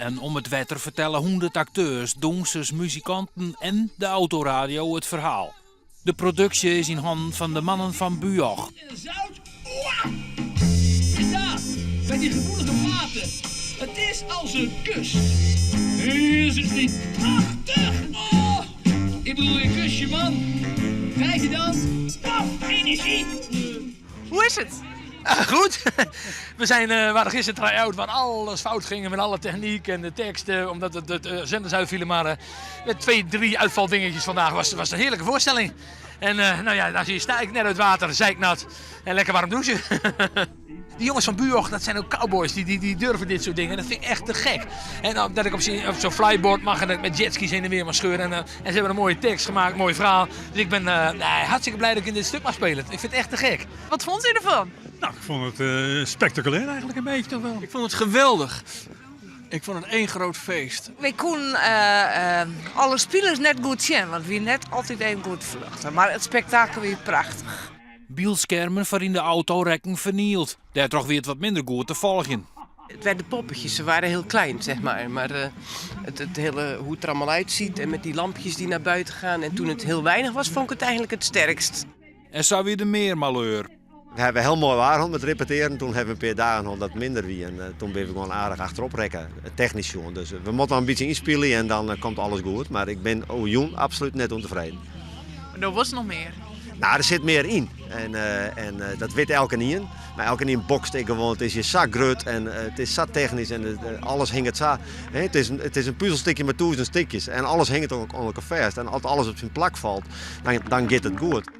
En om it wetter fertelle 100 akteurs, dûnsers, muzikanten en de autoradio it ferhaal. De produksje is yn hannen fan de mannen fan BUOG. Zout, is daar, bij die gevoelige platen. Het is als een kus. Is het niet prachtig? Oh, ik bedoel, een kusje, man. Krijg je dan? Paf, energie. Hoe is it? Goed. We zijn, waren gisteren try-out waar alles fout ging met alle techniek en de teksten, omdat het de zenders uitvielen. Maar met twee, drie uitvaldingetjes vandaag was het een heerlijke voorstelling. En nou ja, daar zie je, sta ik net uit water, zeiknat en lekker warm douchen. Die jongens van BUOG, dat zijn ook cowboys, die durven dit soort dingen. Dat vind ik echt te gek. En dan dat ik op zo'n flyboard mag en dat ik met jetskis heen en weer mag scheuren. En ze hebben een mooie tekst gemaakt, mooi verhaal. Dus ik ben nee, hartstikke blij dat ik in dit stuk mag spelen. Ik vind het echt te gek. Wat vond u ervan? Nou, ik vond het spectaculair eigenlijk een beetje toch wel. Ik vond het geweldig. Ik vond het één groot feest. Wy koenen alle spilers net goed sjen, want wie net altyd even goed vluchten. Mar it spektakel wie prachtich. Byldskermen foar yn de auto rekken fernield. Dêrtroch wie it wat minder goed te folgjen. Het werden poppetjes, ze waren heel klein, zeg maar. Maar het hele, hoe het er allemaal uitziet en met die lampjes die naar buiten gaan. En toen het heel weinig was, vond ik het eigenlijk het sterkst. En sa wie der mear maleur. We hebben heel mooi waar met repeteren. Toen hebben we een paar dagen al dat minder wie. En toen ben we gewoon aardig achterop rekken, technisch gewoon. Dus we moeten nog een beetje inspelen en dan komt alles goed. Maar ik ben oh, jong absoluut net ontevreden. Maar er was nog meer? Nou, er zit meer in. En dat weet elke een. Maar elke een bokst ik gewoon. Het is je zak grut en het is zat technisch en alles hing het zo. Hè, het is een puzzelstukje met 1000 stukjes. En alles hangt ook onder elkaar vast. En als alles op zijn plak valt, dan gaat het goed.